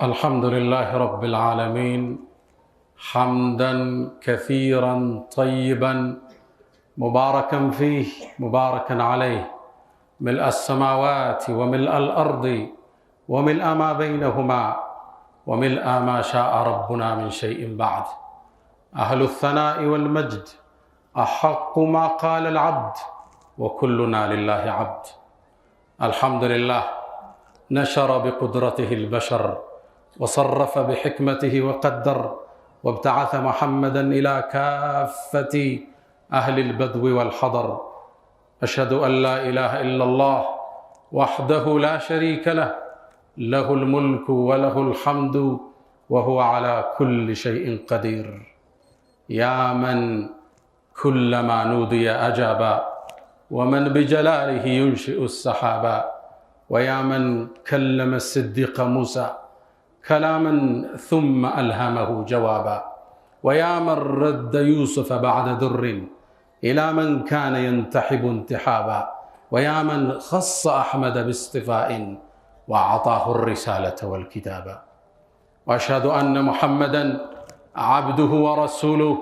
الحمد لله رب العالمين، حمدا كثيرا طيبا مباركا فيه مباركا عليه، ملء السماوات وملء الارض وملء ما بينهما وملء ما شاء ربنا من شيء بعد. اهل الثناء والمجد، احق ما قال العبد، وكلنا لله عبد. الحمد لله نشر بقدرته البشر، وصرف بحكمته وقدر، وابتعث محمدا الى كافه اهل البدو والحضر. اشهد ان لا اله الا الله وحده لا شريك له، له الملك وله الحمد وهو على كل شيء قدير. يا من كلما نودي اجاب، ومن بجلاله ينشئ السحابا، ويا من كلم الصديق موسى كلاما ثم ألهمه جوابا، ويا من رد يوسف بعد در إلى من كان ينتحب انتحابا، ويا من خص أحمد باصطفاء وأعطاه الرسالة والكتابا. وأشهد أن محمدا عبده ورسوله،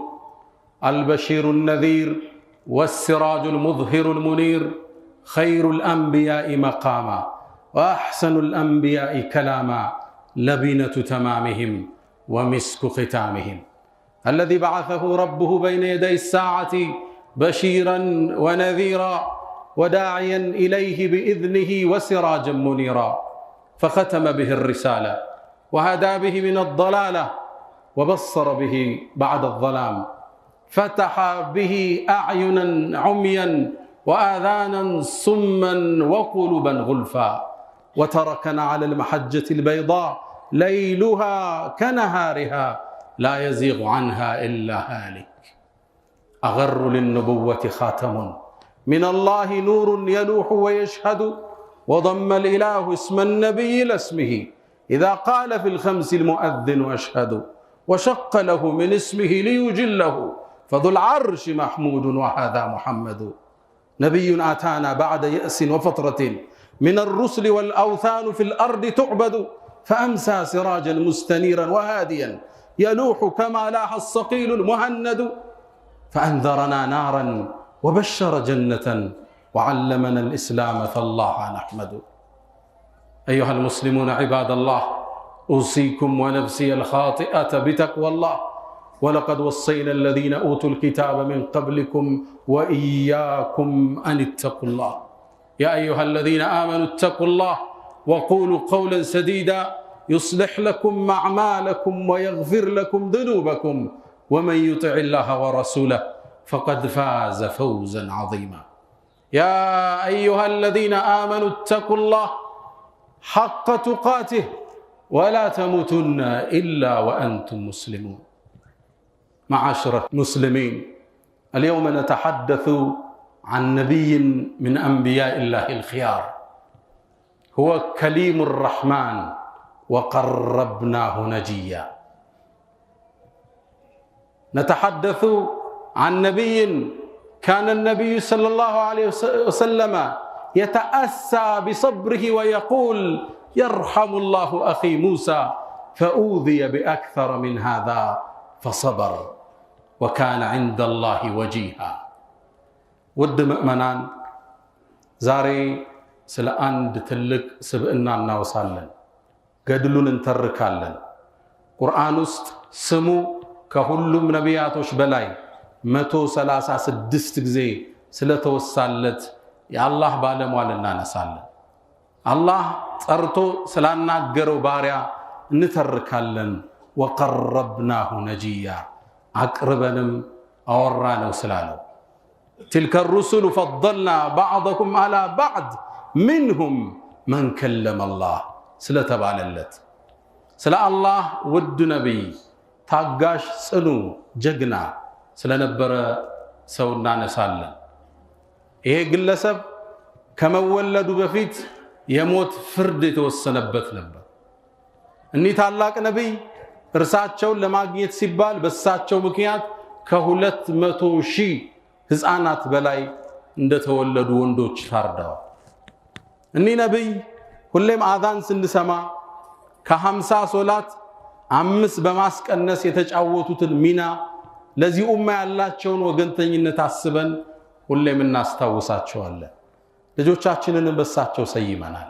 البشير النذير والسراج المظهر المنير، خير الأنبياء مقاما وأحسن الأنبياء كلاما، لبنة تمامهم ومسك ختامهم، الذي بعثه ربه بين يدي الساعة بشيرا ونذيرا وداعيا إليه بإذنه وسراجا منيرا، فختم به الرسالة وهدى به من الضلالة وبصر به بعد الظلام، فتح به أعينا عميا وآذانا صما وقلوبا غلفا، وتركنا على المحجة البيضاء ليلها كنهارها لا يزيغ عنها إلا هالك. أغر للنبوة خاتم من الله نور يلوح ويشهد، وضم الإله اسم النبي إلى اسمه إذا قال في الخمس المؤذن أشهد، وشق له من اسمه ليجله، فذو العرش محمود وهذا محمد. نبي آتانا بعد يأس وفترة من الرسل والأوثان في الأرض تعبد، فأمسى سراجا مستنيرا وهاديا يلوح كما لاح الصقيل المهند، فأنذرنا نارا وبشر جنة وعلمنا الإسلام فالله نحمد. أيها المسلمون عباد الله، أوصيكم ونفسي الخاطئة بتقوى الله، ولقد وصينا الذين أوتوا الكتاب من قبلكم وإياكم أن اتقوا الله. يا أيها الذين آمنوا اتقوا الله وقولوا قولا سديدا يصلح لكم أعمالكم ويغفر لكم ذنوبكم، ومن يطع الله ورسوله فقد فاز فوزا عظيما. يا أيها الذين آمنوا اتقوا الله حق تقاته ولا تموتن إلا وأنتم مسلمون. معاشر المسلمين، اليوم نتحدث عن نبي من أنبياء الله الخيار، هو كليم الرحمن وقربناه نجيا. نتحدث عن نبي كان النبي صلى الله عليه وسلم يتأسى بصبره ويقول: يرحم الله أخي موسى فأوذي بأكثر من هذا فصبر وكان عند الله وجيها. ውድ ምእመናን፣ ዛሬ ስለ አንድ ትልቅ ስብዕና እናወሳለን፣ ገድሉን እንተርካለን። ቁርአን ውስጥ ስሙ ከሁሉም ነቢያቶች በላይ 136 ጊዜ ስለተወሳለት የአላህ ባለሟል እናነሳለን። አላህ ጠርቶ ስላናገረው ባሪያ እንተርካለን። ወቀረብናሁ ነጂያ፣ አቅርበንም አወራነው ስላለው፣ ትልከ ሩሱሉ ፈضልና ባዕضኩም አላ ባዕድ ሚንሁም መን ከለመ አላህ ስለተባለለት ስለ አላህ ውድ ነቢይ፣ ታጋሽ፣ ጽኑ፣ ጀግና ስለነበረ ሰው እናነሳለን። ይሄ ግለሰብ ከመወለዱ በፊት የሞት ፍርድ የተወሰነበት ነበር። እኒህ ታላቅ ነቢይ እርሳቸውን ለማግኘት ሲባል በእሳቸው ምክንያት ከ200,000 ሕፃናት በላይ እንደተወለዱ ወንዶች ታርደዋል። እኒህ ነቢይ ሁሌም አዛን ስንሰማ ከ50 ሶላት 5 በማስቀነስ የተጫወቱትን ሚና ለዚህ ኡማ ያላቸውን ወገንተኝነት አስበን ሁሌም እናስታውሳቸዋለን። ልጆቻችንንም በሳቸው ሰይመናል።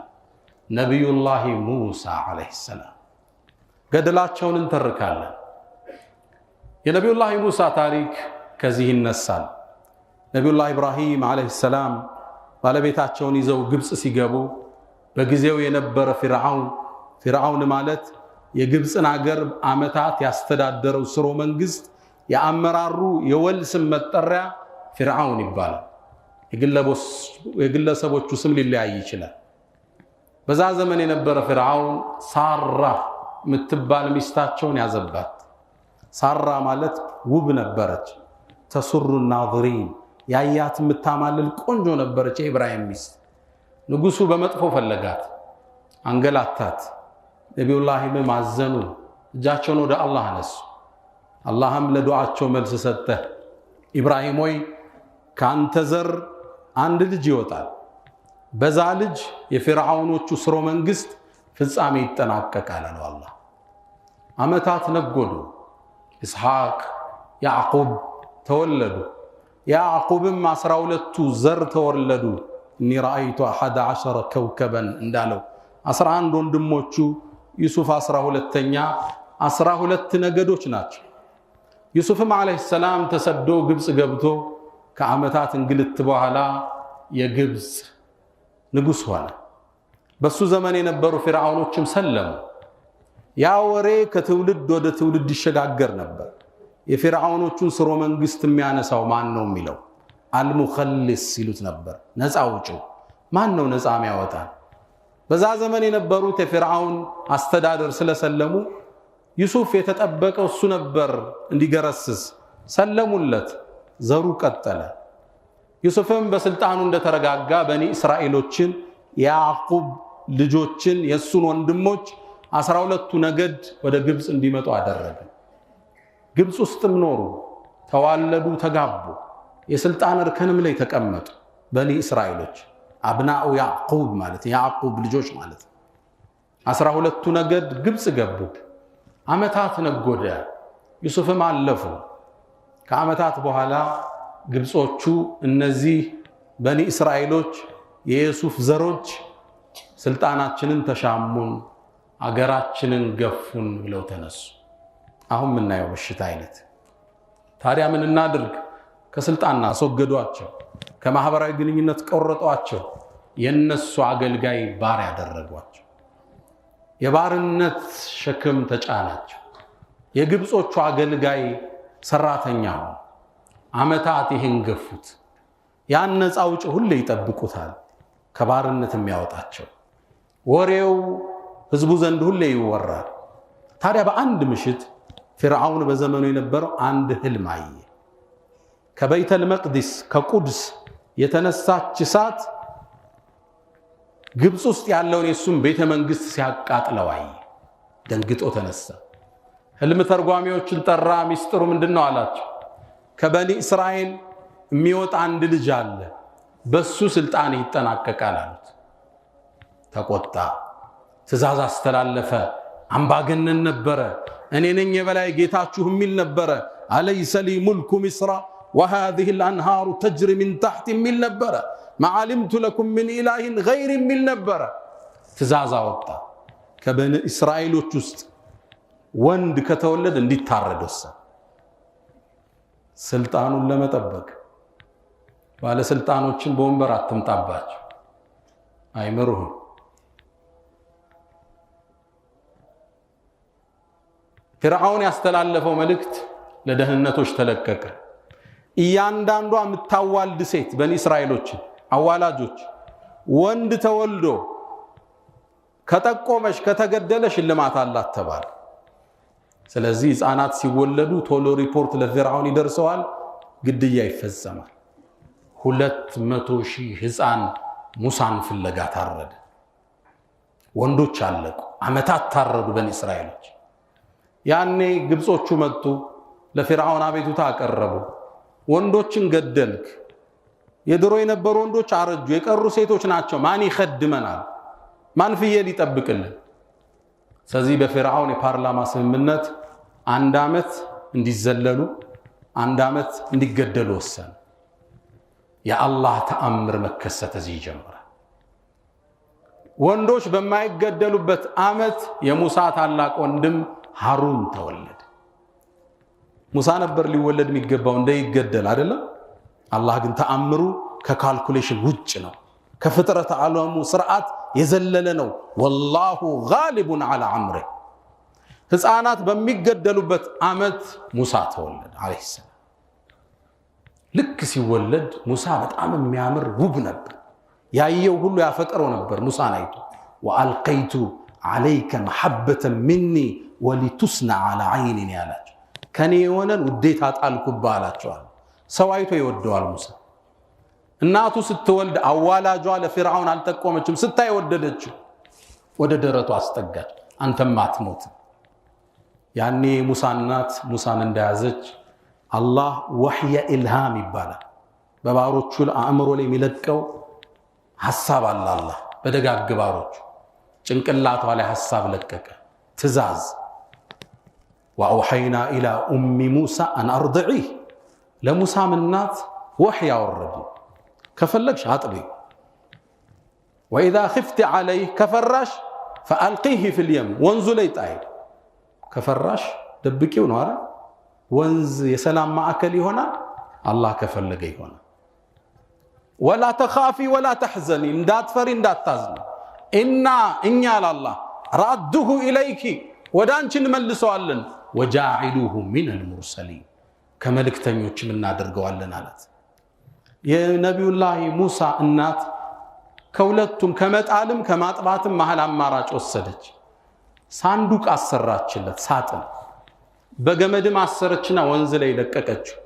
ነቢዩላህ ሙሳ ዓለይሂ ሰላም ገድላቸውን እንተርካለን። የነቢዩላህ ሙሳ ታሪክ ከዚህ ይነሳል። ነቢዩላህ ኢብራሂም ዓለይሂ ሰላም ባለቤታቸውን ይዘው ግብፅ ሲገቡ በጊዜው የነበረ ፊርዓውን ማለት የግብፅን አገር ዓመታት ያስተዳደረው ስርወ መንግስት የአመራሩ የወል ስም መጠሪያ ፊርዓውን ይባላል። የግለሰቦቹ ስም ሊለያይ ይችላል። በዛ ዘመን የነበረ ፊርዓውን ሳራ የምትባል ሚስታቸውን ያዘባት። ሳራ ማለት ውብ ነበረች፣ ተሱሩ ናዝሪን ያያት የምታማልል ቆንጆ ነበረች። የኢብራሂም ሚስት። ንጉሱ በመጥፎ ፈለጋት፣ አንገላታት። ነቢዩላሂም አዘኑ፣ እጃቸውን ወደ አላህ አነሱ። አላህም ለዱዓቸው መልስ ሰጠ። ኢብራሂም ሆይ ከአንተ ዘር አንድ ልጅ ይወጣል፣ በዛ ልጅ የፊርዓውኖቹ ስርወ መንግስት ፍጻሜ ይጠናቀቃል አለው አላህ። ዓመታት ነጎዱ። ኢስሐቅ ያዕቁብ ተወለዱ። ያዕቁብም 12ቱ ዘር ተወለዱ። إني رأيت 11 كوكبا እንዳለው 11 ወንድሞቹ ዩሱፍ 12ኛ 12 ነገዶች ናቸው። ዩሱፍም ዓለይሂ ሰላም ተሰዶ ግብፅ ገብቶ ከዓመታት እንግልት በኋላ የግብፅ ንጉስ ሆነ። በሱ ዘመን የነበሩ ፊርዓውኖችም ሰለሙ። ያ ወሬ ከትውልድ ወደ ትውልድ ይሸጋገር ነበር። የፊርዓውኖቹን ስርወ መንግስት የሚያነሳው ማን ነው የሚለው አልሙኸልስ ይሉት ነበር። ነፃ አውጪው ማን ነው? ነፃ የሚያወጣ። በዛ ዘመን የነበሩት የፊርዓውን አስተዳደር ስለሰለሙ ዩሱፍ የተጠበቀው እሱ ነበር እንዲገረስስ። ሰለሙለት፣ ዘሩ ቀጠለ። ዩሱፍም በስልጣኑ እንደተረጋጋ በኒ እስራኤሎችን የያዕቁብ ልጆችን የእሱን ወንድሞች 12ቱ ነገድ ወደ ግብፅ እንዲመጡ አደረገ። ግብፅ ውስጥም ኖሩ፣ ተዋለዱ፣ ተጋቡ። የስልጣን እርከንም ላይ ተቀመጡ። በኒ እስራኤሎች አብናኡ ያዕቁብ ማለት ያዕቁብ ልጆች ማለት 12ቱ ነገድ ግብፅ ገቡ። ዓመታት ነጎደ፣ ዩሱፍም አለፉ። ከዓመታት በኋላ ግብጾቹ እነዚህ በኒ እስራኤሎች የዩሱፍ ዘሮች ስልጣናችንን ተሻሙን፣ አገራችንን ገፉን ብለው ተነሱ። አሁን የምናየው በሽታ አይነት። ታዲያ ምን እናድርግ? ከስልጣን አስወገዷቸው፣ ከማህበራዊ ግንኙነት ቆረጧቸው፣ የነሱ አገልጋይ ባሪያ ያደረጓቸው። የባርነት ሸክም ተጫናቸው። የግብጾቹ አገልጋይ ሰራተኛ ሆኑ። ዓመታት ይህን ገፉት። ያን ነፃ አውጪ ሁሌ ይጠብቁታል፣ ከባርነት የሚያወጣቸው። ወሬው ህዝቡ ዘንድ ሁሌ ይወራል። ታዲያ በአንድ ምሽት ፊርዓውን በዘመኑ የነበረው አንድ ህልም አየ። ከበይተል መቅዲስ ከቁድስ የተነሳች እሳት ግብፅ ውስጥ ያለውን የሱን ቤተ መንግስት ሲያቃጥለው አየ። ደንግጦ ተነሳ። ህልም ተርጓሚዎችን ጠራ። ሚስጥሩ ምንድነው አላቸው። ከበኒ እስራኤል የሚወጣ አንድ ልጅ አለ፣ በሱ ስልጣን ይጠናቀቃል አሉት። ተቆጣ፣ ትእዛዝ አስተላለፈ። አምባገነን ነበረ። እኔ ነኝ የበላይ ጌታችሁ የሚል ነበረ። أليس لي ملك مصر وهذه الأنهار تجري من تحتي የሚል ነበረ። ما علمت لكم من إله غيري የሚል ነበረ። ትእዛዝ አወጣ። ከበኒ እስራኤሎች ውስጥ ወንድ ከተወለደ እንዲታረድ ወሰነ። ስልጣኑን ለመጠበቅ ባለስልጣኖችን በወንበር አትምጣባቸው፣ አይምሩህም። ፊርዓውን ያስተላለፈው መልእክት ለደህንነቶች ተለቀቀ። እያንዳንዷ የምታዋልድ ሴት በኒ እስራኤሎችን አዋላጆች ወንድ ተወልዶ ከጠቆመሽ ከተገደለ ሽልማት አላት ተባለ። ስለዚህ ህፃናት ሲወለዱ ቶሎ ሪፖርት ለፊርዓውን ይደርሰዋል፣ ግድያ ይፈጸማል። 200,000 ህፃን ሙሳን ፍለጋ ታረደ። ወንዶች አለቁ፣ ዓመታት ታረዱ በኒ እስራኤሎች። ያኔ ግብጾቹ መጡ፣ ለፊርዓውን አቤቱታ አቀረቡ። ወንዶችን ገደልክ፣ የድሮ የነበሩ ወንዶች አረጁ፣ የቀሩ ሴቶች ናቸው። ማን ይኸድመናል? ማን ፍየል ይጠብቅልን? ስለዚህ በፊርዓውን የፓርላማ ስምምነት አንድ ዓመት እንዲዘለሉ አንድ ዓመት እንዲገደሉ ወሰነ። የአላህ ተአምር መከሰት እዚህ ይጀምራል። ወንዶች በማይገደሉበት ዓመት የሙሳ ታላቅ ወንድም ሃሩን ተወለደ። ሙሳ ነበር ሊወለድ የሚገባው እንዳይገደል አይደለም። አላህ ግን ተአምሩ ከ calculation ውጭ ነው። ከፍጥረት ዓለሙ ስርዓት የዘለለ ነው። والله غالب على أمره። ህፃናት በሚገደሉበት ዓመት ሙሳ ተወለደ عليه السلام። ልክ ሲወለድ ሙሳ በጣም የሚያምር ውብ ነበር። ያየው ሁሉ ያፈቅረው ነበር ሙሳን አይቶ። وألقيت عليك محبة مني ولتصنع على عيني ያላቸው ከኔ የሆነን ውዴታ ጣልኩብህ አላቸዋል። ሰው አይቶ ይወደዋል ሙሳ። እናቱ ስትወልድ አዋላጇ ለፊርዓውን አልጠቆመችም። ስታይ ወደደችው፣ ወደ ደረቱ አስጠጋች። አንተም አትሞትም። ያኔ ሙሳ እናት ሙሳን እንደያዘች አላህ وحي إلهام ይባላል። በባሮቹ አእምሮ ላይ የሚለቀው ሐሳብ አለ። አላህ በደጋግ ባሮቹ ጭንቅላቷ ላይ ሐሳብ ለቀቀ፣ ትእዛዝ። وأوحينا إلى أم موسى أن أرضعيه፣ ለሙሳም እናት ወሕይ አወረዱ። ከፈለግሽ አጥቢው፣ وإذا خفت عليه ከፈራሽ فألقيه في اليم፣ ወንዙ ላይ ጣይ። ከፈራሽ ደብቂው ነው። አረ ወንዝ የሰላም ማዕከል ይሆናል። አላህ ከፈለገ ይሆናል። ولا تخافي ولا تحزني፣ እንዳትፈሪ እንዳታዝኒ። إنا እኛ አላህ رادوه إليك ወደ አንቺ እንመልሰዋለን። وجاعلوه من المرسلين ከመልእክተኞችም እናደርገዋለን አላት። የነቢዩላህ ሙሳ እናት ከሁለቱም ከመጣልም ከማጥባትም መሃል አማራጭ ወሰደች። ሳንዱቅ አሰራችለት፣ ሳጥን በገመድም አሰረችና ወንዝ ላይ ለቀቀችው።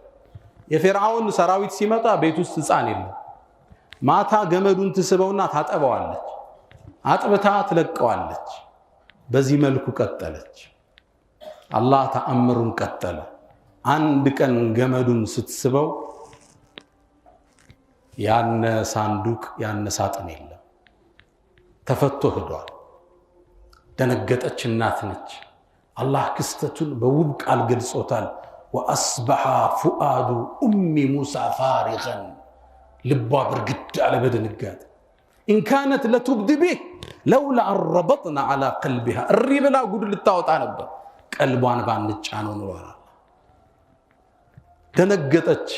የፊርዓውን ሰራዊት ሲመጣ ቤት ውስጥ ሕፃን የለም። ማታ ገመዱን ትስበውና ታጠበዋለች፣ አጥብታ ትለቀዋለች። በዚህ መልኩ ቀጠለች። አላህ ተአምሩን ቀጠለ። አንድ ቀን ገመዱን ስትስበው ያነ ሳንዱቅ ያነ ሳጥን የለም፣ ተፈቶ ሄዷል። ደነገጠች። እናት ነች። አላህ ክስተቱን በውብ ቃል ገልጾታል። وأصبح فؤاد أم موسى فارغا፣ ልቧ ብርግድ አለ በድንጋጤ። إن كادت لتبدي به لولا أن ربطنا على قلبها፣ እሪ ብላ ጉድ ልታወጣ ነበር፣ ቀልቧን ባንጫነው ኖሯል። ደነገጠች።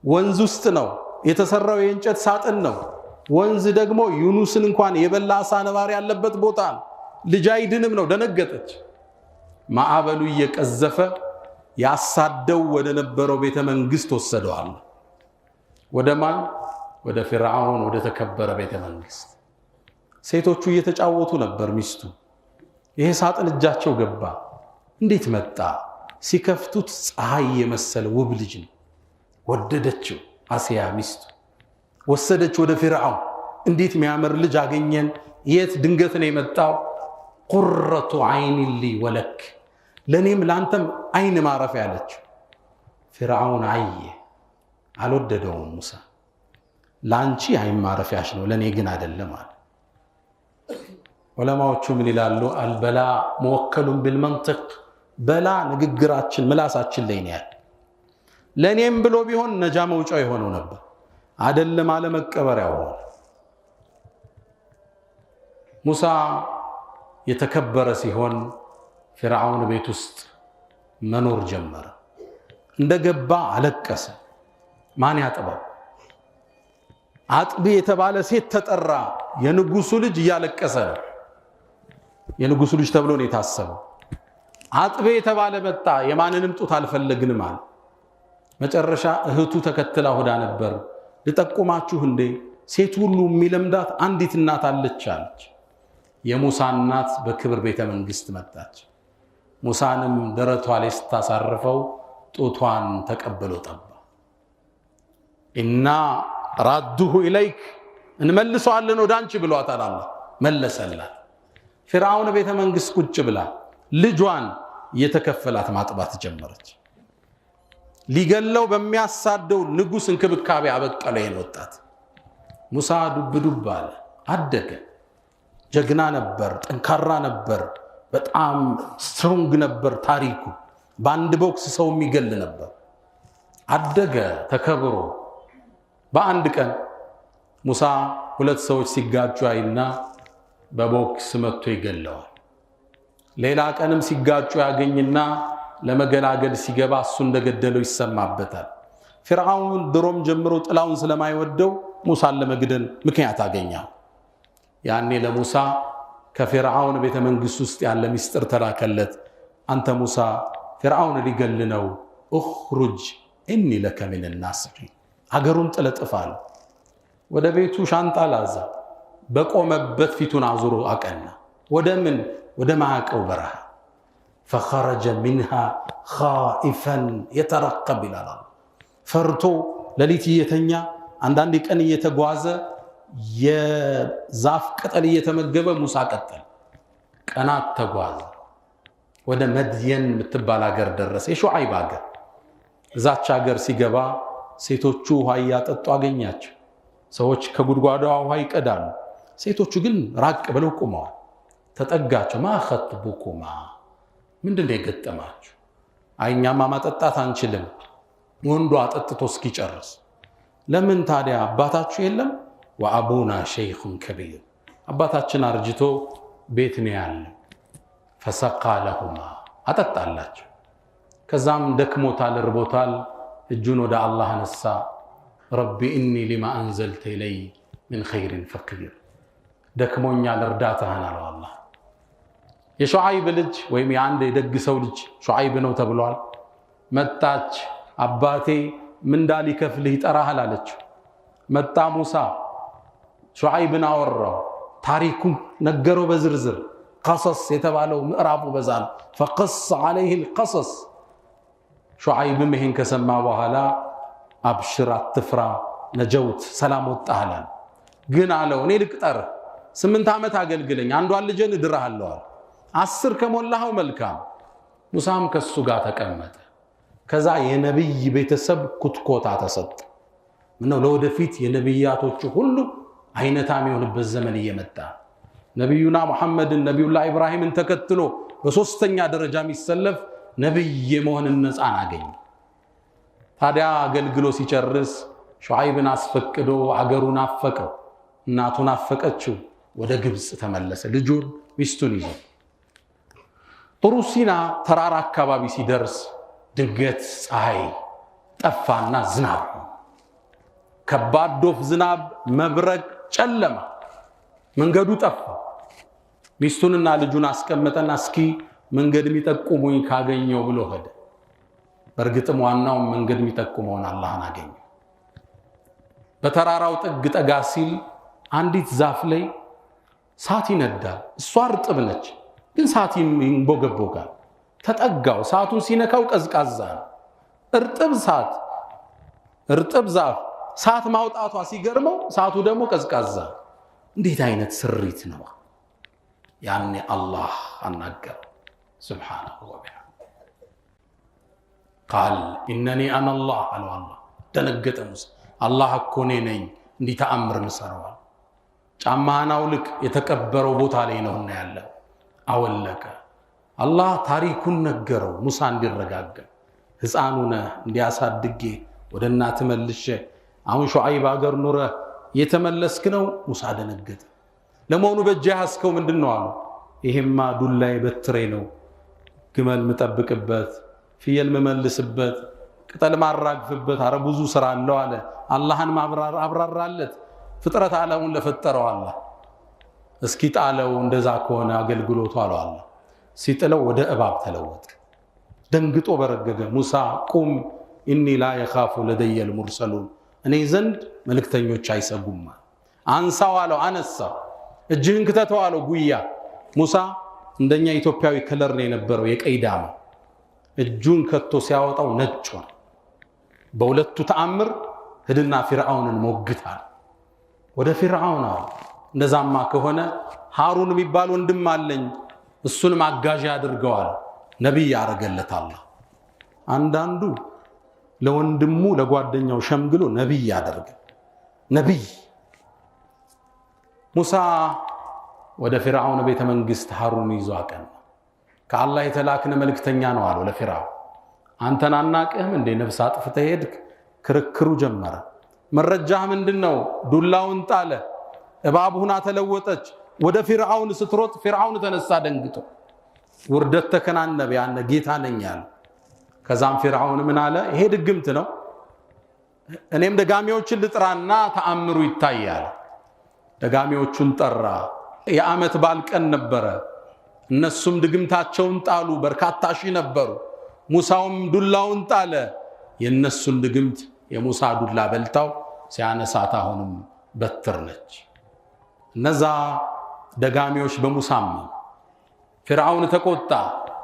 ወንዝ ውስጥ ነው የተሰራው፣ የእንጨት ሳጥን ነው። ወንዝ ደግሞ ዩኑስን እንኳን የበላ አሳ ነባሪ ያለበት ቦታ ነው። ልጅ አይድንም ነው። ደነገጠች። ማዕበሉ እየቀዘፈ ያሳደው ወደ ነበረው ቤተ መንግስት ወሰደዋል። ወደ ማን? ወደ ፊርዓውን፣ ወደ ተከበረ ቤተ መንግስት። ሴቶቹ እየተጫወቱ ነበር። ሚስቱ ይሄ ሳጥን እጃቸው ገባ። እንዴት መጣ? ሲከፍቱት ፀሐይ የመሰለ ውብ ልጅ ነው። ወደደችው። አሲያ ሚስቱ ወሰደች ወደ ፊርዓውን። እንዴት የሚያምር ልጅ አገኘን! የት ድንገት ነው የመጣው? قرة عين لي ولك፣ ለእኔም ለአንተም አይን ማረፊያ አለችው። ፊርዓውን አየ፣ አልወደደውም። ሙሳ ለአንቺ አይን ማረፊያሽ ነው፣ ለእኔ ግን አይደለም አለ። ዑለማዎቹ ምን ይላሉ? البلاء موكل بالمنطق፣ በላ ንግግራችን ምላሳችን ላይ ነው ያለ። ለእኔም ብሎ ቢሆን ነጃ መውጫው የሆነው ነበር፣ አይደለም አለመቀበሪያው ሆነ። ሙሳ የተከበረ ሲሆን ፊርዓውን ቤት ውስጥ መኖር ጀመረ። እንደገባ አለቀሰ። ማን ያጥባው? አጥቢ የተባለ ሴት ተጠራ። የንጉሱ ልጅ እያለቀሰ ነው። የንጉሱ ልጅ ተብሎ ነው የታሰበው። አጥቢ የተባለ መጣ። የማንንም ጡት አልፈለግንም አለ። መጨረሻ እህቱ ተከትላ ሆዳ ነበር። ልጠቁማችሁ እንዴ ሴት ሁሉ የሚለምዳት አንዲት እናት አለች አለች። የሙሳ እናት በክብር ቤተ መንግስት መጣች። ሙሳንም ደረቷ ላይ ስታሳርፈው ጡቷን ተቀብሎ ጠባ። إنا رادوه إليك እንመልሰዋለን ወደ አንቺ ብሏታል። አላህ መለሰላት። ፊርዓውን ቤተ መንግስት ቁጭ ብላ ልጇን እየተከፈላት ማጥባት ጀመረች። ሊገለው በሚያሳደው ንጉስ እንክብካቤ አበቀለ ይሄን ወጣት። ሙሳ ዱብ ዱብ አለ፣ አደገ። ጀግና ነበር፣ ጠንካራ ነበር። በጣም strong ነበር ታሪኩ። በአንድ ቦክስ ሰው የሚገል ነበር። አደገ ተከብሮ። በአንድ ቀን ሙሳ ሁለት ሰዎች ሲጋጩ አይና በቦክስ መጥቶ ይገለዋል። ሌላ ቀንም ሲጋጩ ያገኝና ለመገላገል ሲገባ እሱ እንደገደለው ይሰማበታል። ፊርዓውን ድሮም ጀምሮ ጥላውን ስለማይወደው ሙሳን ለመግደል ምክንያት አገኘ። ያኔ ለሙሳ ከፊርዓውን ቤተ መንግስት ውስጥ ያለ ሚስጥር ተላከለት። አንተ ሙሳ ፊርዓውን ሊገል ነው፣ اخرج إني لك من الناصحين፣ አገሩን ጥለህ ጥፋ አለው። ወደ ቤቱ ሻንጣ ላዛ፣ በቆመበት ፊቱን አዙሮ አቀና። ወደ ምን? ወደ ማዕቀው በረሃ። فخرج منها خائفا يترقب ይላል። ፈርቶ ሌሊት እየተኛ አንዳንድ ቀን እየተጓዘ የዛፍ ቅጠል እየተመገበ ሙሳ ቀጠለ። ቀናት ተጓዘ። ወደ መድየን የምትባል ሀገር ደረሰ፣ የሹዓይብ ሀገር። እዛች ሀገር ሲገባ ሴቶቹ ውሃ እያጠጡ አገኛቸው። ሰዎች ከጉድጓዷ ውሃ ይቀዳሉ። ሴቶቹ ግን ራቅ ብለው ቆመዋል። ተጠጋቸው። ማ ኸጥቡኩማ፣ ምንድን ነው የገጠማችሁ? አይ እኛማ ማጠጣት አንችልም፣ ወንዱ አጠጥቶ እስኪጨርስ። ለምን ታዲያ አባታችሁ የለም? ወአቡና ሸይኹን ከቢር፣ አባታችን አርጅቶ ቤት ነው ያለው። ፈሰቃ ለሁማ፣ አጠጣላቸው። ከዛም ደክሞታል፣ እርቦታል። እጁን ወደ አላህ አነሳ። رب إني لما أنزلت إلي من خير فقير፣ ደክሞኛል እርዳታህን አለው አላህ። የሹዓይብ ልጅ ወይም የአንድ የደግ ሰው ልጅ ሹዓይብ ነው ተብሏል። መጣች። አባቴ ምንዳ ሊከፍልህ ይጠራሃል አለችው። መጣ ሙሳ፣ ሹዓይብን አወራው፣ ታሪኩን ነገረው በዝርዝር። ቀሰስ የተባለው ምዕራፉ በዛ ነው። فقص عليه القصص። ሹዓይብም ይሄን ከሰማ በኋላ አብሽር፣ አትፍራ፣ نجوت፣ ሰላም ወጣህላል። ግን አለው እኔ ልቅጠርህ፣ 8 ዓመት አገልግለኝ፣ አንዷን ልጄን እድርሃለሁ አለ። 10 ከሞላኸው መልካም። ሙሳም ከሱ ጋር ተቀመጠ። ከዛ የነብይ ቤተሰብ ኩትኮታ ተሰጠ። ምነው ለወደፊት የነብያቶቹ ሁሉ አይነታ የሚሆንበት ዘመን እየመጣ ነብዩና ሙሐመድን ነብዩላህ ኢብራሂምን ተከትሎ በሶስተኛ ደረጃ የሚሰለፍ ነብይ የመሆንን ነፃን አገኘ። ታዲያ አገልግሎ ሲጨርስ ሹዓይብን አስፈቅዶ አገሩን አፈቀው፣ እናቱን አፈቀችው። ወደ ግብፅ ተመለሰ ልጁን ሚስቱን ይዞ። ጥሩ ሲና ተራራ አካባቢ ሲደርስ ድንገት ፀሐይ ጠፋና ዝናብ፣ ከባድ ዶፍ ዝናብ፣ መብረቅ፣ ጨለማ፣ መንገዱ ጠፋ። ሚስቱንና ልጁን አስቀመጠና እስኪ መንገድ የሚጠቁሙኝ ካገኘው ብሎ ሄደ። በእርግጥም ዋናውን መንገድ የሚጠቁመውን አላህን አገኘው። በተራራው ጥግ ጠጋ ሲል አንዲት ዛፍ ላይ ሳት ይነዳል። እሷ እርጥብ ነች፣ ግን ሳት ይንቦገቦጋል። ተጠጋው፣ ሳቱን ሲነካው ቀዝቃዛ ነው። እርጥብ ሳት፣ እርጥብ ዛፍ ሳት ማውጣቷ ሲገርመው፣ ሳቱ ደግሞ ቀዝቃዛ። እንዴት አይነት ስሪት ነው! ያኔ አላህ አናገረው سبحانه وبحمده። قال إنني أنا الله አለው። አላህ ደነገጠ ሙሳ። አላህ እኮ እኔ ነኝ እንዲህ ተአምር ምሰራዋል። ጫማህን አውልቅ፣ የተቀበረው ቦታ ላይ ነውና ያለ። አወለቀ። አላህ ታሪኩን ነገረው ሙሳ እንዲረጋጋ። ሕፃኑ ነህ እንዲያሳድጌ ወደ እናትህ መልሼ አሁን ሹዓይብ አገር ኑረህ የተመለስክ ነው። ሙሳ ደነገጠ። ለመሆኑ በእጅ ያዝከው ምንድን ነው አለው። ይሄማ ዱላዬ በትሬ ነው፣ ግመል ምጠብቅበት፣ ፍየል ምመልስበት፣ ቅጠል ማራግፍበት፣ አረ ብዙ ስራ አለው አለ። አላህን አብራራለት፣ ፍጥረት ዓለሙን ለፈጠረው አላህ። እስኪ ጣለው፣ እንደዛ ከሆነ አገልግሎቱ አለው አላህ። ሲጥለው ወደ እባብ ተለወጠ። ደንግጦ በረገገ። ሙሳ ቁም፣ إني لا يخاف لدي المرسلون፣ እኔ ዘንድ መልእክተኞች አይሰጉም። አንሳው አለው፣ አነሳው። እጅህን ክተተው አለው ጉያ። ሙሳ እንደኛ ኢትዮጵያዊ color ነው የነበረው፣ የቀይ ዳማ። እጁን ከቶ ሲያወጣው ነጭ ሆነ። በሁለቱ ተአምር ሂድና ፊርዓውንን ሞግታል። ወደ ፊርዓውን አሉ፣ እንደዛማ ከሆነ ሃሩን የሚባል ወንድም አለኝ፣ እሱንም አጋዥ አድርገዋል። ነቢይ ያረገለት አላህ። አንዳንዱ ለወንድሙ ለጓደኛው ሸምግሎ ነቢይ ያደርገ ነቢይ። ሙሳ ወደ ፊርዓውን ቤተ መንግስት ሃሩን ይዞ አቀና። ከአላህ የተላክነ መልእክተኛ ነው አለው ለፊርዓውን። አንተን አናቅህም እንዴ? ነፍስ አጥፍተህ ሄድክ። ክርክሩ ጀመረ። መረጃህ ምንድነው? ዱላውን ጣለ። እባብ ሆና ተለወጠች። ወደ ፊርዓውን ስትሮጥ ፊርዓውን ተነሳ ደንግጦ፣ ውርደት ተከናነበ። ያነ ጌታ ነኝ አለ። ከዛም ፊርዓውን ምን አለ? ይሄ ድግምት ነው፣ እኔም ደጋሚዎችን ልጥራና ተአምሩ ይታያል። ደጋሚዎቹን ጠራ። የዓመት በዓል ቀን ነበረ። እነሱም ድግምታቸውን ጣሉ። በርካታ ሺህ ነበሩ። ሙሳውም ዱላውን ጣለ። የነሱን ድግምት የሙሳ ዱላ በልታው ሲያነሳት አሁንም በትር ነች። እነዛ ደጋሚዎች በሙሳ አመኑ። ፊርዓውን ተቆጣ።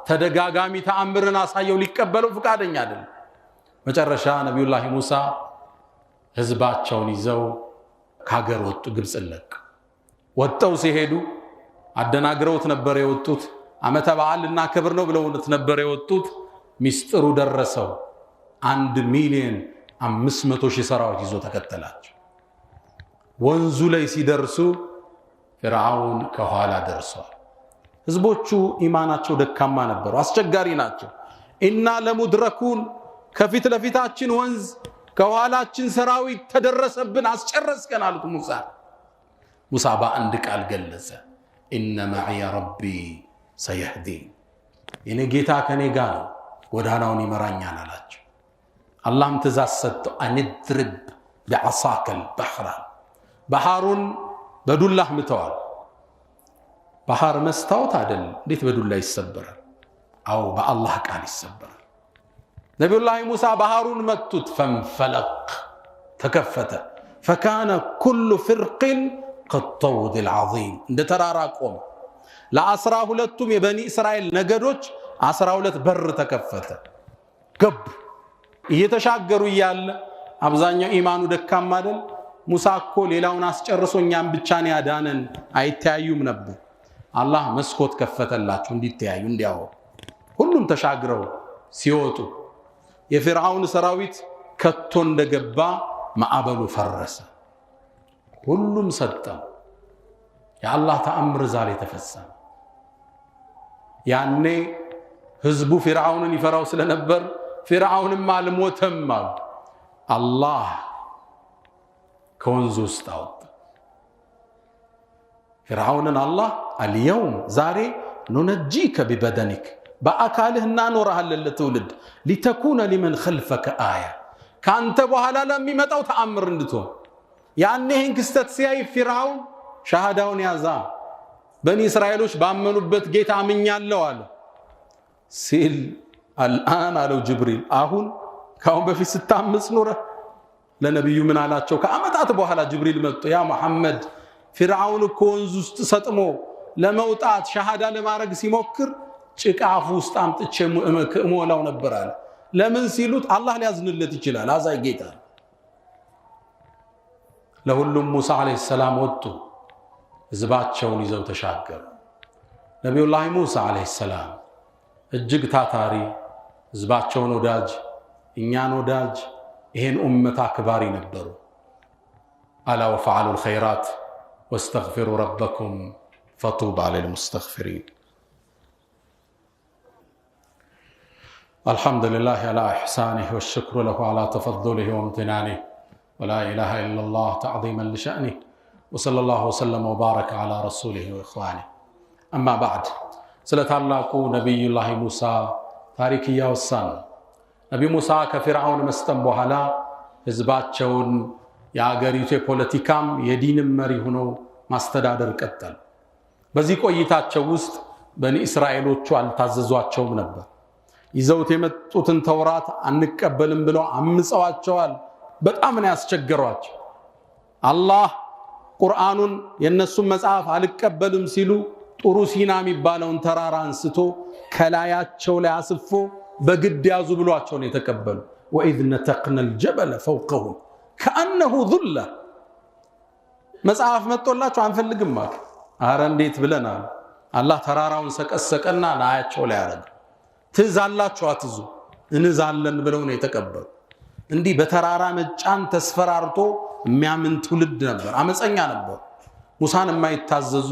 ተደጋጋሚ ተአምርን አሳየው፣ ሊቀበለው ፍቃደኛ አይደለም። መጨረሻ ነቢዩላህ ሙሳ ህዝባቸውን ይዘው ከሀገር ወጡ፣ ግብፅን ለቀው ወጥተው ሲሄዱ አደናግረውት ነበር የወጡት። ዓመተ በዓል ልናከብር ነው ብለውት ነበር የወጡት። ሚስጥሩ ደረሰው። 1,500,000 ሰራዊት ይዞ ተከተላቸው። ወንዙ ላይ ሲደርሱ ፊርዓውን ከኋላ ደርሷል። ህዝቦቹ ኢማናቸው ደካማ ነበሩ፣ አስቸጋሪ ናቸው። ኢና ለሙድረኩን፣ ከፊት ለፊታችን ወንዝ ከኋላችን ሰራዊት ተደረሰብን፣ አስጨረስከን አሉት ሙሳ። ሙሳ በአንድ ቃል ገለጸ፣ ኢነ መዕየ ረቢ ሰየህዲን፣ የኔ ጌታ ከኔ ጋር ነው፣ ጎዳናውን ይመራኛል አላቸው። አላህም ትእዛዝ ሰጠው፣ አንድርብ ቢዓሳከል ባህራ፣ ባህሩን በዱላህ ምተዋል። ባህር መስታወት አይደል? እንዴት በዱላ ይሰበራል? አዎ በአላህ ቃል ይሰበራል። ነቢዩላህ ሙሳ ባህሩን መቱት። ፈንፈለቅ፣ ተከፈተ። ፈካነ ኩሉ ፍርቅን ከጠውድ ልዓዚም፣ እንደ ተራራ ቆመ። ለ12ቱም የበኒ እስራኤል ነገዶች 12 በር ተከፈተ፣ ገቡ። እየተሻገሩ እያለ አብዛኛው ኢማኑ ደካማ አይደል? ሙሳ እኮ ሌላውን አስጨርሶ እኛም ብቻ ነው ያዳነን፣ አይተያዩም ነበር። አላህ መስኮት ከፈተላቸው እንዲተያዩ እንዲያወሩ። ሁሉም ተሻግረው ሲወጡ የፊርዓውን ሰራዊት ከቶ እንደገባ ማዕበሉ ፈረሰ። ሁሉም ሰጠም። የአላህ ተአምር ዛሬ ተፈጸመ። ያኔ ህዝቡ ፊርዓውንን ይፈራው ስለነበር ፊርዓውንም አልሞተም አሉ። አላህ ከወንዙ ውስጥ አወጣ ፊርዓውንን። አላህ اليوم ዛሬ ننجيك ببدنك፣ በአካልህ እናኖርሃለን ለትውልድ፣ لتكون لمن خلفك آية፣ ከአንተ በኋላ ለሚመጣው ተአምር እንድትሆን። ያኔ ይህን ክስተት ሲያይ ፊርዓውን ሻሃዳውን ያዛ። በኒ እስራኤሎች ባመኑበት ጌታ አምኛለሁ አለ ሲል الآن አለው ጅብሪል፣ አሁን ከአሁን በፊት ስታምፅ ኑረህ። ለነቢዩ ምን አላቸው? ከዓመታት በኋላ ጅብሪል መጥቶ ያ መሐመድ፣ ፊርዓውን እኮ ወንዝ ውስጥ ሰጥሞ ለመውጣት ሻሃዳ ለማድረግ ሲሞክር ጭቃ አፉ ውስጥ አምጥቼ እሞላው ነበር አለ። ለምን ሲሉት አላህ ሊያዝንለት ይችላል፣ አዛኝ ጌታ። ለሁሉም ሙሳ ዓለይሂ ሰላም ወጡ፣ ህዝባቸውን ይዘው ተሻገሩ። ነቢዩላህ ሙሳ ዓለይሂ ሰላም እጅግ ታታሪ፣ ህዝባቸውን ወዳጅ፣ እኛን ወዳጅ፣ ይሄን ኡመት አክባሪ ነበሩ። አላ ወፈዓሉ ልኸይራት ወስተግፊሩ ረበኩም ፈጡባ ልልሙስተግፊሪን። الحمد لله على إحسانه والشكر له على تفضله وامتنانه ولا إله إلا الله تعظيما لشأنه وصلى الله وسلم وبارك على رسوله وإخوانه أما بعد። ስለ ታላቁ ነቢዩላህ ሙሳ ታሪክ እያወሳን፣ ነቢ ሙሳ ከፊርዓውን መስጠም በኋላ ህዝባቸውን የአገሪቱ የፖለቲካም የዲንም መሪ ሆነው ማስተዳደር ቀጠሉ። በዚህ ቆይታቸው ውስጥ በኒ እስራኤሎቹ አልታዘዟቸውም ነበር። ይዘውት የመጡትን ተውራት አንቀበልም ብለው አምፀዋቸዋል። በጣም ነው ያስቸገሯቸው። አላህ ቁርአኑን የእነሱን መጽሐፍ አልቀበልም ሲሉ ጡሩ ሲና የሚባለውን ተራራ አንስቶ ከላያቸው ላይ አስፎ በግድ ያዙ ብሏቸው ነው የተቀበሉ። وإذ نتقنا الجبل فوقهم كأنه ظلة። መጽሐፍ መጥቶላቸው አንፈልግም አሉ። አረ እንዴት ብለን አሉ። አላህ ተራራውን ሰቀሰቀና ላያቸው ላይ አረገ። ትእዛላችሁ አትዙ እንዛለን ብለው ነው የተቀበሉ። እንዲህ በተራራ መጫን ተስፈራርቶ የሚያምን ትውልድ ነበር። አመፀኛ ነበሩ። ሙሳን የማይታዘዙ፣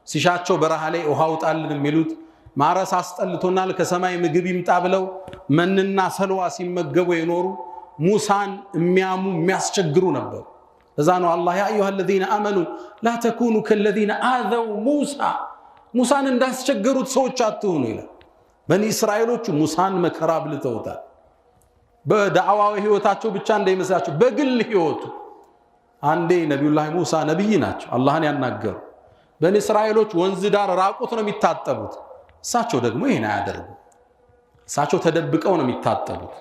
ሲሻቸው በረሃ ላይ ውሃ ውጣልን የሚሉት፣ ማረስ አስጠልቶናል ከሰማይ ምግብ ይምጣ ብለው መንና ሰልዋ ሲመገቡ የኖሩ ሙሳን የሚያሙ የሚያስቸግሩ ነበሩ። ለዛ ነው አላህ ያ አዩሃ الذين آمنوا لا تكونوا كالذين آذوا موسى ሙሳን እንዳስቸገሩት ሰዎች አትሁኑ ይላል። በኒ እስራኤሎቹ ሙሳን መከራ አብልተውታል። በዳዕዋዊ ህይወታቸው ብቻ እንዳይመስላቸው በግል ህይወቱ አንዴ ነቢዩላህ ሙሳ ነብይ ናቸው፣ አላህን ያናገሩ። በኒ እስራኤሎች ወንዝ ዳር ራቁት ነው የሚታጠቡት። እሳቸው ደግሞ ይሄን አያደርጉ። እሳቸው ተደብቀው ነው የሚታጠቡት።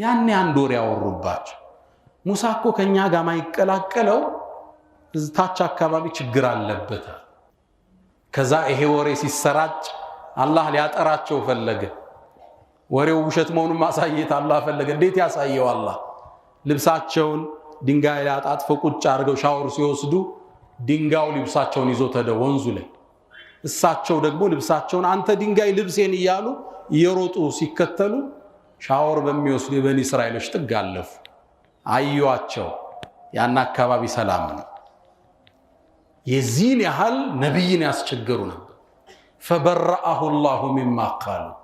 ያኔ አንድ ወሬ ያወሩባቸው። ሙሳ እኮ ከኛ ጋር ማይቀላቀለው ታች አካባቢ ችግር አለበት። ከዛ ይሄ ወሬ ሲሰራጭ አላህ ሊያጠራቸው ፈለገ። ወሬው ውሸት መሆኑን ማሳየት አላህ ፈለገ። እንዴት ያሳየው አላህ? ልብሳቸውን ድንጋይ ላይ አጣጥፈው ቁጭ አድርገው ሻወር ሲወስዱ ድንጋዩ ልብሳቸውን ይዞ ተደ ወንዙ ላይ። እሳቸው ደግሞ ልብሳቸውን አንተ ድንጋይ ልብሴን እያሉ እየሮጡ ሲከተሉ ሻወር በሚወስዱ የበኒ እስራኤሎች ጥግ አለፉ። አዩዋቸው። ያን አካባቢ ሰላም ነው። የዚህን ያህል ነብይን ያስቸገሩ ነበር። فبرأه الله مما قالوا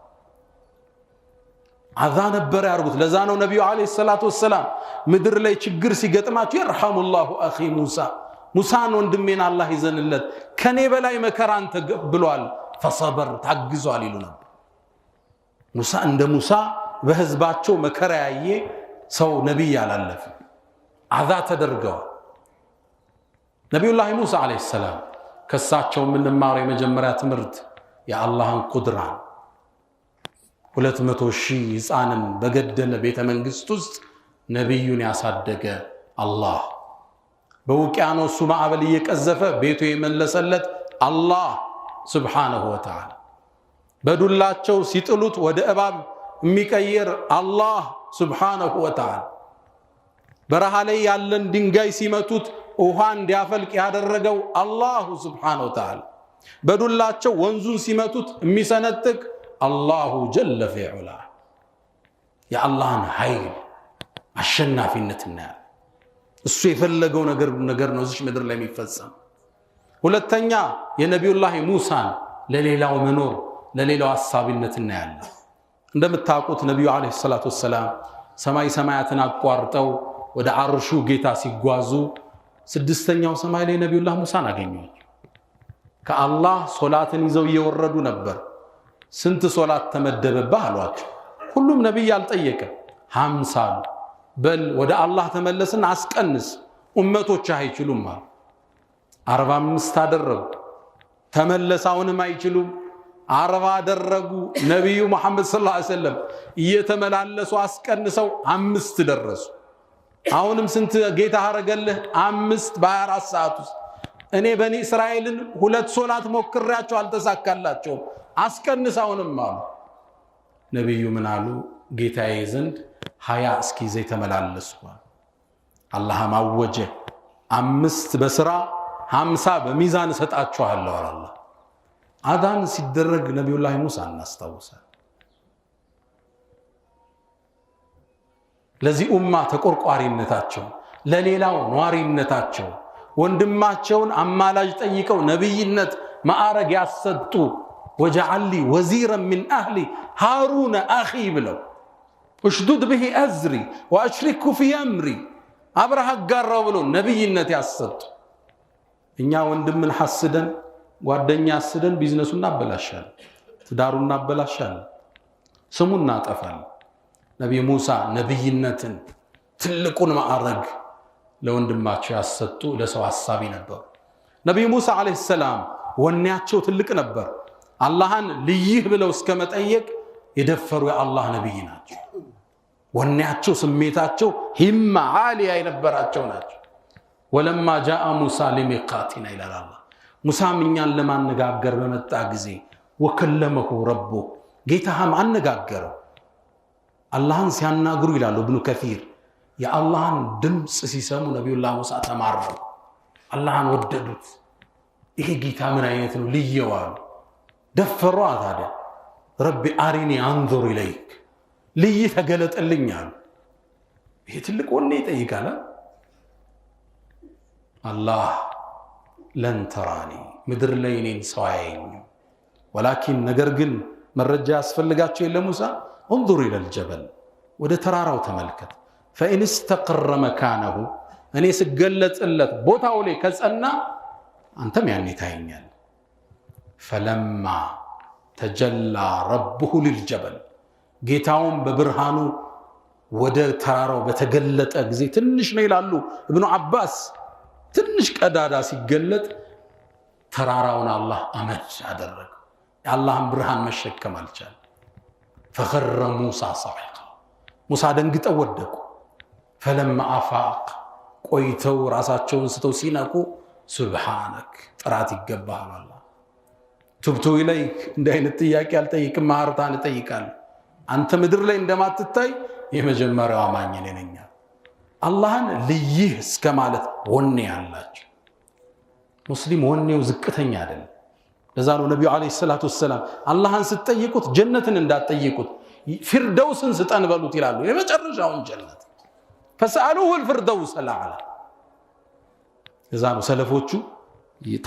አዛ ነበር ያርጉት። ለዛ ነው ነቢዩ عليه الصلاة والسلام ምድር ላይ ችግር ሲገጥማቸው يرحم الله أخي موسى፣ ሙሳን ወንድሜን አላህ ይዘንለት ከኔ በላይ መከራን ተቀብሏል፣ فصبر ታግዟል ይሉ ነበር። ሙሳ እንደ ሙሳ በህዝባቸው መከራ ያየ ሰው ነቢይ አላለፈም። አዛ ተደርገዋል። ነቢዩላህ ሙሳ عليه السلام ከሳቸው የምንማረው የመጀመሪያ ትምህርት የአላህን ቁድራን 200 ሺህ ህፃንን በገደለ ቤተ መንግስት ውስጥ ነቢዩን ያሳደገ አላህ፣ በውቅያኖሱ ማዕበል እየቀዘፈ ቤቱ የመለሰለት አላህ سبحانه وتعالى፣ በዱላቸው ሲጥሉት ወደ እባብ የሚቀይር አላህ سبحانه وتعالى፣ በረሃ ላይ ያለን ድንጋይ ሲመቱት ውሃ እንዲያፈልቅ ያደረገው አላሁ سبحانه وتعالى፣ በዱላቸው ወንዙን ሲመቱት የሚሰነጥቅ الله جل في علاه። የአላህን ኃይል አሸናፊነት እናያለን። እሱ የፈለገው ነገር ነው እዚች ምድር ላይ የሚፈጸም። ሁለተኛ የነቢዩላህ ሙሳን ለሌላው መኖር ለሌላው አሳቢነት እናያለን። እንደምታውቁት ነቢዩ عليه الصلاة والسلام ሰማይ ሰማያትን አቋርጠው ወደ አርሹ ጌታ ሲጓዙ ስድስተኛው ሰማይ ላይ ነቢዩላህ ሙሳን አገኟቸው። ከአላህ ሶላትን ይዘው እየወረዱ ነበር። ስንት ሶላት ተመደበብህ አሏቸው። ሁሉም ነቢይ አልጠየቀ፣ 50 አሉ። በል ወደ አላህ ተመለስን አስቀንስ፣ ኡመቶች አይችሉም አሉ። 45 አደረጉ። ተመለስ አሁንም አይችሉም፣ 40 አደረጉ። ነቢዩ መሐመድ ሰለላሁ ዐለይሂ ወሰለም እየተመላለሱ አስቀንሰው 5 ደረሱ። አሁንም ስንት ጌታ አረገልህ? 5 በ24 ሰዓት ውስጥ። እኔ በኒ እስራኤልን 2 ሶላት ሞክሬያቸው አልተሳካላቸውም፣ አስቀንስ አሁንም አሉ። ነቢዩ ምን አሉ? ጌታዬ ዘንድ 20 እስኪይዘኝ ተመላለስኩ። አላህም አወጀ 5 በስራ 50 በሚዛን እሰጣችኋለሁ አለ አላህ። አዛን ሲደረግ ነቢዩላህ ሙሳ እናስታውሳለን። ለዚህ ኡማ ተቆርቋሪነታቸው፣ ለሌላው ኗሪነታቸው፣ ወንድማቸውን አማላጅ ጠይቀው ነብይነት ማዕረግ ያሰጡ واجعل لي وزيرا من أهلي هارون أخي ብለው اشدد به أزري وأشركه في أمري አብረህ አጋራው ብለው ነብይነት ያሰጡ። እኛ ወንድምን ሐስደን ጓደኛ ሐስደን ቢዝነሱን እናበላሻለን፣ ትዳሩን እናበላሻለን፣ ስሙን እናጠፋለን። ነብይ ሙሳ ነብይነትን ትልቁን ማዕረግ ለወንድማቸው ያሰጡ ለሰው ሐሳቢ ነበሩ። ነብይ ሙሳ عليه السلام ወኔያቸው ትልቅ ነበር። አላህን ልይህ ብለው እስከመጠየቅ የደፈሩ የአላህ ነብይ ናቸው። ወኔያቸው ስሜታቸው همة عالية የነበራቸው ናቸው። ولما جاء موسى لميقاتنا ይላል አላህ። ሙሳም እኛን ለማነጋገር በመጣ ጊዜ وكلمه ربه ጌታህም አነጋገረው። አላህን ሲያናግሩ ይላሉ ኢብኑ ከሲር የአላህን ድምፅ ሲሰሙ ነቢዩላህ ሙሳ ተማረኩ። አላህን ወደዱት። ይሄ ጌታ ምን አይነት ነው ልየው አሉ። ደፈሯ። ታዲያ رب أرني أنظر إليك ልይ ተገለጥልኝ አሉ። ይሄ ትልቅ ወኔ ይጠይቃል። አላህ لن تراني ምድር ላይ እኔን ሰው አያየኝም፣ ولكن ነገር ግን መረጃ ያስፈልጋቸው የለ ሙሳ انظر إلى الجبل ወደ ተራራው ተመልከት። فإن استقر مكانه እኔ ስገለጽለት ቦታው ላይ ከጸና አንተም ያኔ ታየኛል። فلما تجلى ربه للجبل ጌታውን በብርሃኑ ወደ ተራራው በተገለጠ ጊዜ ትንሽ ነው ይላሉ እብኑ አባስ። ትንሽ ቀዳዳ ሲገለጥ ተራራውን አላህ አመድ አደረገው። የአላህን ብርሃን መሸከም አልቻለም። فخر موسى صعقا ሙሳ ደንግጠው ወደቁ። فلما أفاق ቆይተው ራሳቸውን ስተው ሲነቁ سبحانك ጥራት ይገባሃል አላህ تبت إليك እንዲህ አይነት ጥያቄ አልጠይቅም፣ ምህረትህን እጠይቃለሁ። አንተ ምድር ላይ እንደማትታይ የመጀመሪያው አማኝ እኔ ነኝ። አላህን ልይህ እስከ ማለት ወኔ ያላቸው ሙስሊም ወኔው ዝቅተኛ አይደለም። ለዛ ነው ነቢዩ عليه الصلاة والسلام አላህን ስትጠይቁት ጀነትን እንዳትጠይቁት ፊርደውስን ስጠን በሉት ይላሉ። የመጨረሻውን ጀነት فاسألوه الفردوس الأعلى። ለዛ ነው ሰለፎቹ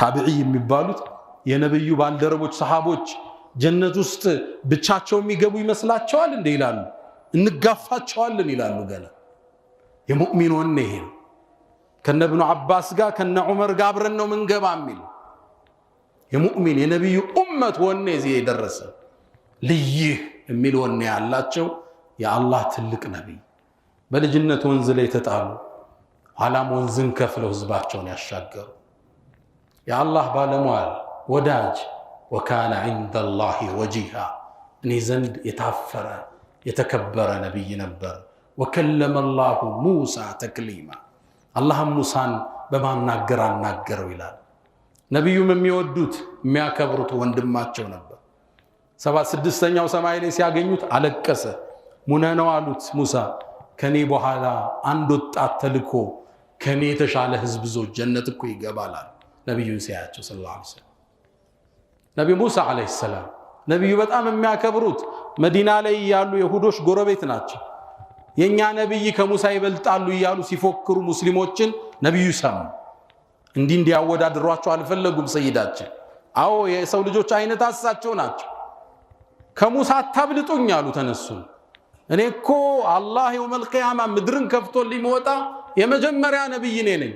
ታቢዒ የሚባሉት የነብዩ ባልደረቦች ሰሃቦች ጀነት ውስጥ ብቻቸው የሚገቡ ይመስላቸዋል እንደ ይላሉ። እንጋፋቸዋለን ይላሉ። ገና የሙእሚን ወኔ ይሄ ነው። ከነ እብኑ አባስ ጋር ከነ ዑመር ጋር አብረን ነው ምንገባ የሚል የሙእሚን የነቢዩ ኡመት ወኔ እዚህ የደረሰ ልይህ የሚል ወኔ ያላቸው የአላህ ትልቅ ነቢይ በልጅነት ወንዝ ላይ የተጣሉ ኋላም ወንዝን ከፍለው ህዝባቸውን ያሻገሩ የአላህ ባለሟል ወዳጅ ወካነ ዐንደላሂ ወጂሃ እኔ ዘንድ የታፈረ የተከበረ ነቢይ ነበር። ወከለመ ላሁ ሙሳ ተክሊማ አላህም ሙሳን በማናገር አናገረው ይላል። ነቢዩም የሚወዱት የሚያከብሩት ወንድማቸው ነበር። 76ኛው ሰማይ ላይ ሲያገኙት አለቀሰ። ሙነ ነው አሉት ሙሳ፣ ከኔ በኋላ አንድ ወጣት ተልኮ ከኔ የተሻለ ህዝብ ዞ ጀነት እኮ ይገባል አሉ። ነቢዩን ሲያያቸው صلى الله عليه وسلم ነቢ ሙሳ عليه السلام ነቢዩ በጣም የሚያከብሩት መዲና ላይ ያሉ የሁዶች ጎረቤት ናቸው። የእኛ ነቢይ ከሙሳ ይበልጣሉ እያሉ ሲፎክሩ ሙስሊሞችን ነቢዩ ሰሙ። እንዲህ እንዲያወዳድሯቸው አልፈለጉም ሰይዳችን። አዎ የሰው ልጆች አይነት አሳቸው ናቸው። ከሙሳ አታብልጡኝ አሉ። ተነሱ። እኔ እኮ አላህ يوم القيامة ምድርን ከፍቶልኝ መወጣ የመጀመሪያ ነቢይ እኔ ነኝ።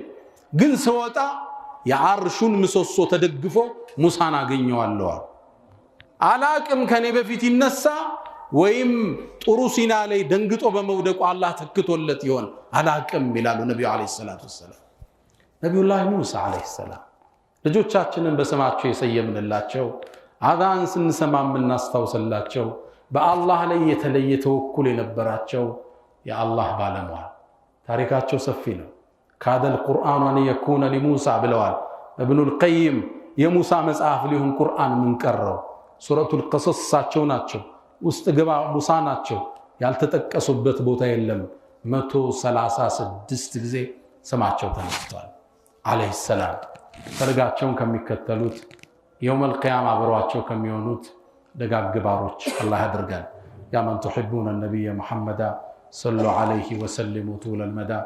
ግን ስወጣ የአርሹን ምሰሶ ተደግፎ ሙሳን አገኘዋለሁ። አላቅም ከኔ በፊት ይነሳ ወይም ጥሩ ሲና ላይ ደንግጦ በመውደቁ አላህ ተክቶለት ይሆን አላቅም ይላሉ ነቢዩ عليه الصلاة والسلام። ነቢዩላህ ሙሳ عليه السلام ልጆቻችንን በስማቸው የሰየምንላቸው አዛን ስንሰማ የምናስታውስላቸው በአላህ ላይ የተለየ ተወኩል የነበራቸው የአላህ ባለሟል ታሪካቸው ሰፊ ነው። كاد القرآن أن يكون لموسى ብለዋል እብኑል ቀይም። የሙሳ መጽሐፍ ሊሆን ቁርአን ምን ቀረው? ሱረቱል ቀሰስ እሳቸው ናቸው። ውስጥ ግባ ሙሳ ናቸው። ያልተጠቀሱበት ቦታ የለም። 136 ጊዜ ስማቸው ተነስቷል። عليه السلام ፈለጋቸውን ከሚከተሉት يوم القيامة አብረዋቸው ከሚሆኑት ደጋግ ባሮች አላህ ያድርገን። يا من تحبون النبي محمدا صلوا عليه وسلموا طول المدى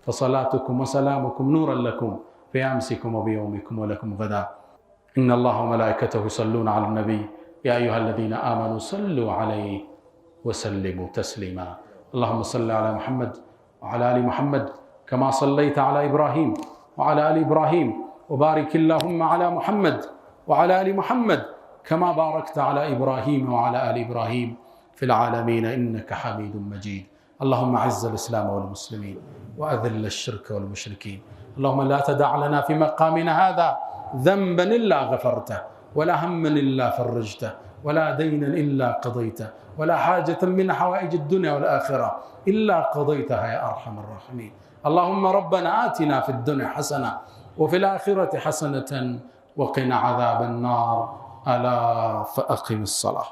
فصلاتكم وسلامكم نورا لكم في أمسكم وبيومكم ولكم غدا إن الله وملائكته يصلون على النبي يا أيها الذين آمنوا صلوا عليه وسلموا تسليما اللهم صل على محمد وعلى آل محمد كما صليت على إبراهيم وعلى آل إبراهيم وبارك اللهم على محمد وعلى آل محمد كما باركت على إبراهيم وعلى آل إبراهيم في العالمين إنك حميد مجيد اللهم أعز الإسلام والمسلمين وأذل الشرك والمشركين اللهم لا تدع لنا في مقامنا هذا ذنبا إلا غفرته ولا هما إلا فرجته ولا دينا إلا قضيته ولا حاجة من حوائج الدنيا والآخرة إلا قضيتها يا أرحم الراحمين اللهم ربنا آتنا في الدنيا حسنة وفي الآخرة حسنة وقنا عذاب النار ألا فأقم الصلاة.